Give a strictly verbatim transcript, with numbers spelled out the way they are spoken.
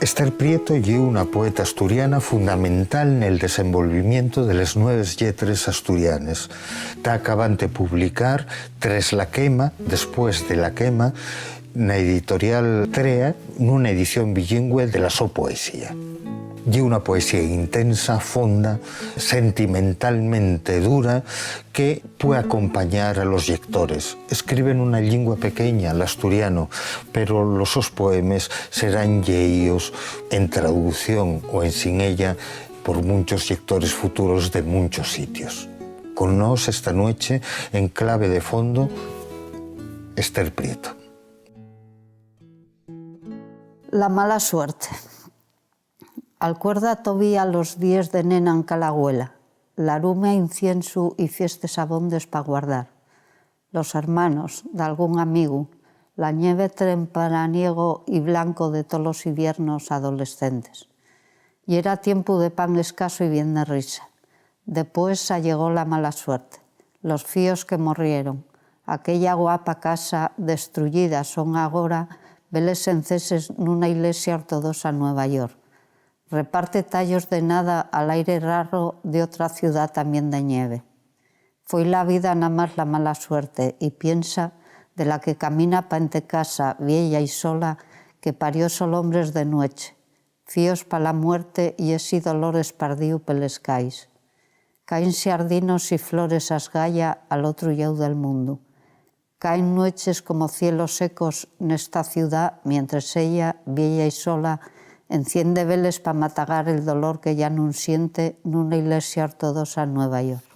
Esther Prieto ye una poeta asturiana fundamental nel desenvolvimientu de les nueves lletres asturianes. Ta acabante publicar Tres la quema, después de La quema, na editorial Trea, nuna edición bilingüe de la so poesía. Ye una poesía intensa, fonda, sentimentalmente dura, que pue acompañar a los llectores. Escribe nuna llingua pequeña, l'asturiano, pero los sos poemes serán lleíos en traducción o ensin ella por munchos llectores futuros de munchos sitios. Con nós esta nueche, en Clave de Fondo, Esther Prieto. La mala suerte. Alcuerda tovía los díes de nena en Calagüela, larume a inciensu y fiestes abondes pa guardar. Los hermanos d'algún amigu, la ñeve tremparaniego y blanco de tolos iviernos adolescentes. Yera tiempu de pan escaso y bien de risa. Depués allegó la mala suerte, los fíos que morrieron, aquella guapa casa destruyida. Son agora veles enceses nuna ilesia ortodoxa Nueva York. Reparte tallos de nada al aire raro de otra ciudá tamién de ñeve. Foi la vida namás la mala suerte, y piensa de la que camina pa ente casa, vieya y sola, que parió sol hombres de nueche, fíos pa la muerte y esi dolor espardíu peles cais. Caen xardinos y flores a esgaya al otru llau del mundu. Caen nueches como cielos secos nesta ciudá, mientres ella, vieya y sola, enciende veles pa matagar el dolor que ya nun siente nuna ilesia ortodoxa en Nueva York.